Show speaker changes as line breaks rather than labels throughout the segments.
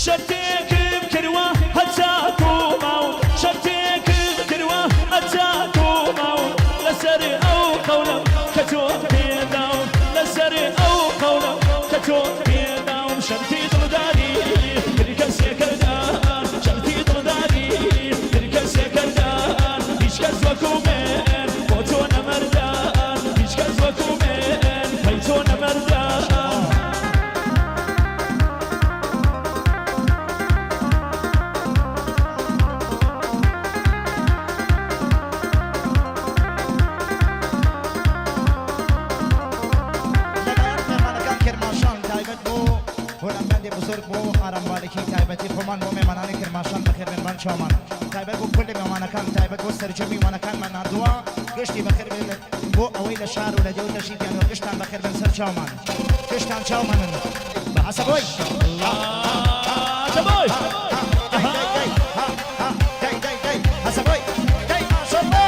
شەرتێکم کردوە هەتاکو ماوم، شەرتێکم کردوە هەتاکو ماوم، لەسەر ئەو قەولەم کە تۆ پێداوم، لەسەر ئەو قەولەم کە تۆ پێداوم، شەرتی دڵداری هەر کەسێ کردان، شەرتی دڵداری هەر کەسێ کردان، هیچ کەس وەکو من بۆ تۆ نەمەردان، هیچ کەس وەکو من پەی تۆ نەمەردان.
لەلایەن مێمانەکان کرماشان تایبەت بۆ هونەرمەندی بزرگ بۆ ئارام مالکی تایبەتی خۆمان بۆ مێمانانی کرماشان بەخێربێن بان چاومان تایبەت بۆ کلی مێمانەکان تایبەت بۆ سەرجەم میوانەکانمان ناردووە گشتی بەخێربێن بۆ ئەوەی لە شار و لە دێ و تەشریفیان و گشتان بەخێربێن سەر چاومان گشتان چاومانن حەسەبۆی
حەسەبۆی
دەی دەی دەی حەسەبۆی دەی ماشەڵڵا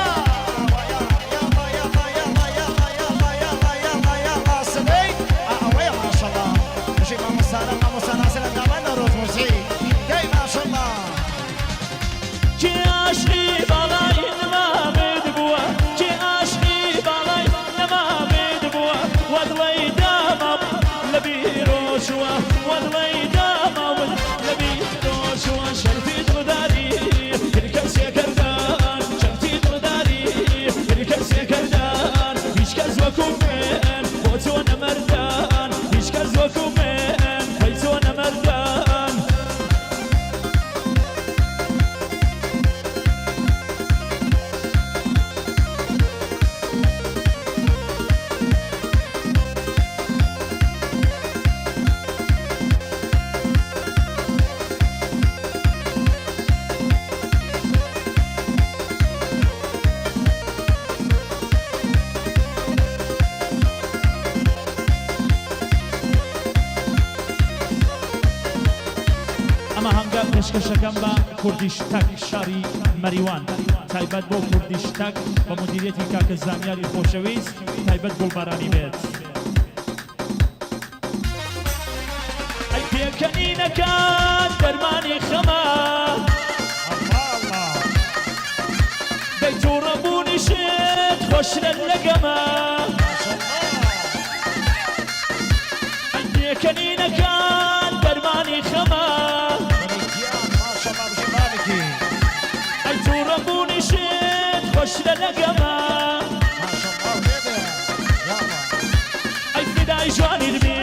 یاڵا یاڵا یاڵا یاڵا یاڵا یاڵا یاڵا یاڵا سبەی ئەوەیە ماشەڵڵا بژی مامۆستارە مامۆستا ناسر ئەندامان نەورۆز موزیک دەی ماشەڵڵا.
کێ عاشقی باڵای نەمامت بووە کێ عاشقی باڵای نەمامت بووە وا دڵی داماوم لە بیرۆ چووە وا دڵی داماوم لە بیرۆ چووە شەرتی دڵداری هەر کەسێ کردان شەرتی دڵداری هەر کەسێ کردان هیچ کەس وەکو من بۆ تۆ نەمەردان هیچ کەس وەکو من پەی تۆ نەمەردان. ئەمە هەنگە پێشکەشەکەم بە کوردیش تەک شاری مەریوان تایبەت بۆ کوردیش تەک بە مدیریەتی کاکە زانیاری خۆشەویست تایبەت گوڵبارانی بێت. ئەی پێکەنینەکان دەرمانی خەمە دەی توڕەبوونیشت خۆشترە لە گەمە ئەی پێکەنینەکان دەرمانی خەمە ئەی توڕەبوونیشت خۆشترە لە گەمە ئەی فیدای جوانیت بێ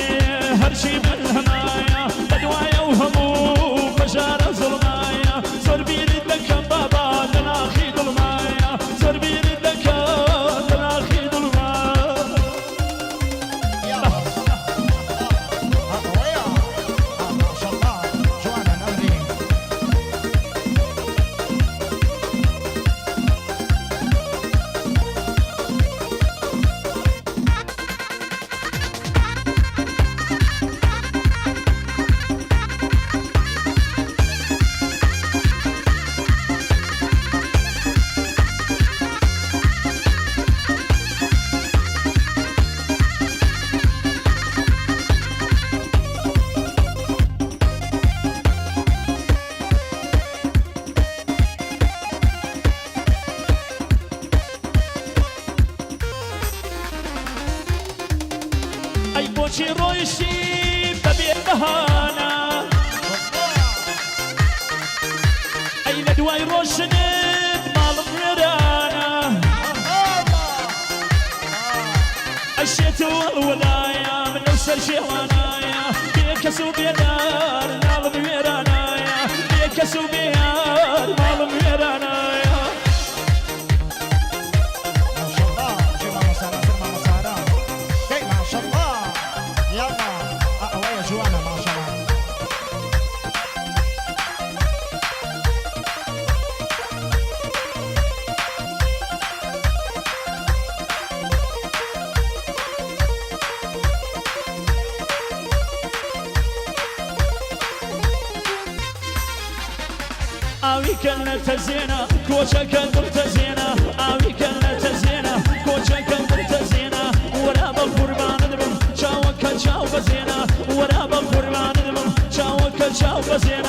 هەرچی من هەمایە لە دوای ئەو هەموو پەژارە زوڵمایە زۆر بیرت دەکەم بابا لە ناخی دڵمایە زۆر بیرت دەکەم لە ناخی دڵما. ئەی بۆچی ڕۆیشتی بەبێ بەهانە ئەی لە دوای ڕۆشتنت ماڵم وێرانە ئەی شێت و وەلایە من لەو سەر شێوانایە بێ کەس و بێدار ماڵم وێرانایە بێ کەس و بێیار ماڵم وێرانایە.
ماشاءاللە بژی مامۆستا ناسر مامۆستا ئارام دەی ماشاءاللە یاڵا ئا ئەوەیە جوانە ماشاءاللە.
ئاوی کەلنە تەزێنە کۆچەکە دڵ تەزێنە ئاوی کەلنە تەزێنە کۆچەکە دڵ تەزێنە وەرا بە قوربانت بم چاوەکە چاو بەزێنە وەرا بە قوربانت بم چاوەکە چاو بەزێنە.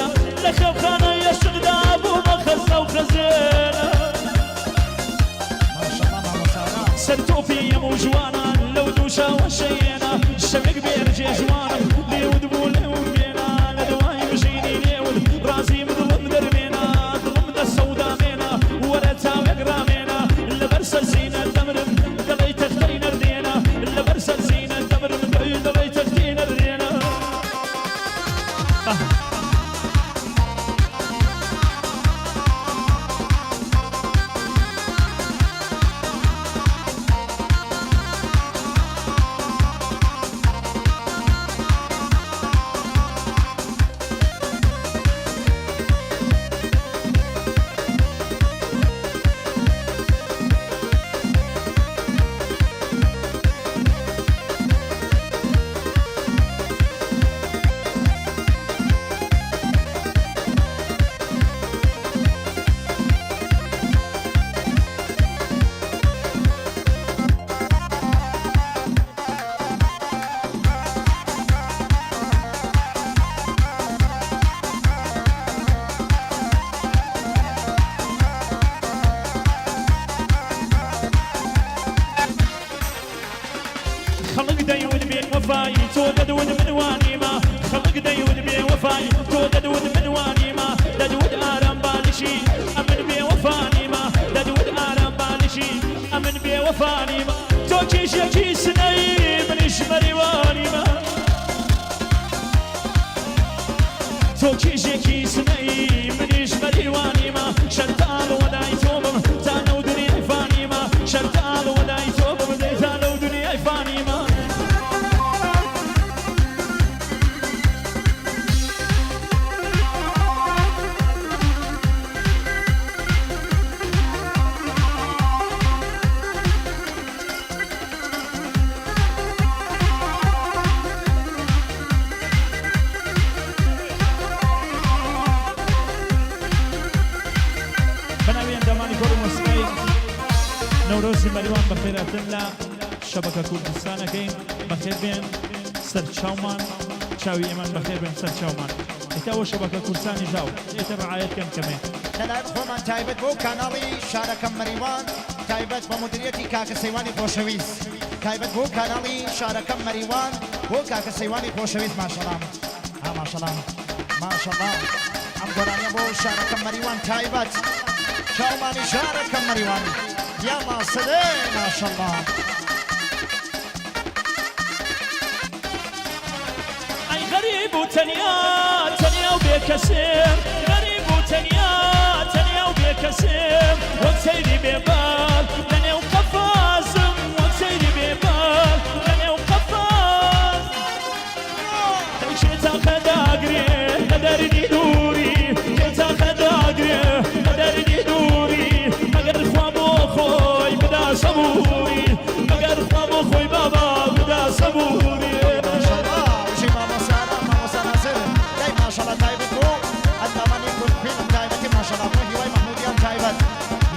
شەوێک بێرجێ ژوانم لێوت بوو لێوم بێنا لە دوای مژینی لێوت ڕازیم دڵم دەرمێنا دڵم دە سەودا مێنا وەرە چاوێک ڕامێنا لەبەر سەر زینە دەمرم دەڵێی تەختەی نەردێنە لەبەر سەر زینە دەمرم دەڵێی تەختەی نەردێنە. خەڵک دەیوت بێ وەفایی تۆ دەدوت من وانیمە خەڵک دەیوت بێ وەفایی تۆ دەدوت من وانیمە دەدوت ئارام بالشی ئەمن بێ وەفانیمە دەدوت ئارام بالشی ئەمن بێ وەفانیمە تۆ کیژێکی سنەی منیش مەریوانیمە تۆ کیژێکی سنەی منیش مەریوانیمە شەرتاڵ وەدای تۆ بم تا لەو دنیای فانیمە شەرتاڵ وەدای تۆ بم دەی تا لەو دنیای فانیمە. بەناوی ئەندامانی کۆڕی مۆسیقای نەورۆزی مەریوان بەخێرهاتن لە شەبەکە کوردستانەکەین. بەخێر بێن سەر چاومان، چاوی ئێمەن، بەخێر بێن سەر چاومان. ئێتا وە شەبەکە کوردستانی ژاو ئێتە ڕعایەت کەن کەمێ.
لەلایەن خۆمان تایبەت بۆ کاناڵی شارەکەم مەریوان تایبەت بە مودریەتی کاکە سەیوانی خۆشەویست تایبەت بۆ کاناڵی شارەکەم مەریوان بۆ کاکە سەیوانی خۆشەویست ماشەڵا ها ماشەڵا ماشەڵا ئەم گۆرانیە بۆ شارەکەم مەریوان تایبەت چاومانی شارەکەم مەریوان یاڵا سدێ ماشەڵا.
ئەی غەریب و تەنیا تەنیا و بێکەسم غەریب و تەنیا تەنیا و بێکەسم وەک تەیری بێبال لەنێو قەفەزم وەک تەیری بێبال لەنێو قەفەز دەی کێ تاقە داگرێ لە دەردی دووری کێ تاقە داگرێ لە دەردی دووری مەگەر خوا بۆ خۆی بدا سەبووری مەگەر خوا بۆ خۆی بابا بدا سەبووری.
ماشاءاللە بژی مامۆستا ئارام مامۆستا ناسر دای ماشاءاللە تایبەت بۆ ئەندامانی کورد فیلم تایبەتی ماشاءاللە بۆ هیوای مەحمودیان تایبەت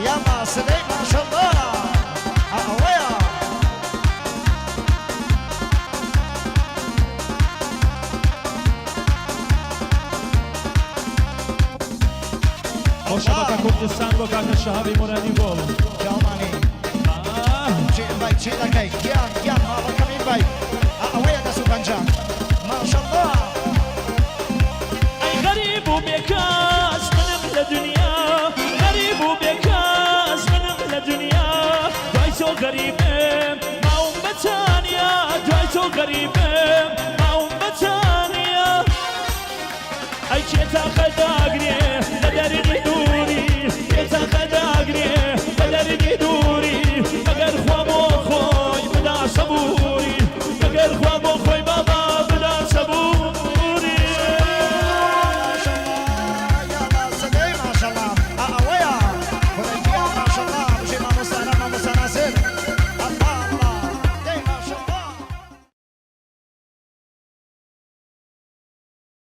یاڵا سدەی ماشاءاللە ئا ئەوەیە.
بۆ شەبەکە کوردستان بۆ کاکە شەهابی مورادی گۆڵ.
چاومانی چی بای چی دەکەی گیان گیان ماڵەکەمی بای ئا ئەوەیە دەست و پەنجە ماشەڵڵا.
ئەی غەریب و بێکەس منم لە دنیا غەریب و بێکەس منم لە دنیا دوای تۆ غەریبم ماوم بە تەنیا دوای تۆ غەریبم ماوم بە تەنیا ئەی کێ تاقە داگرێ.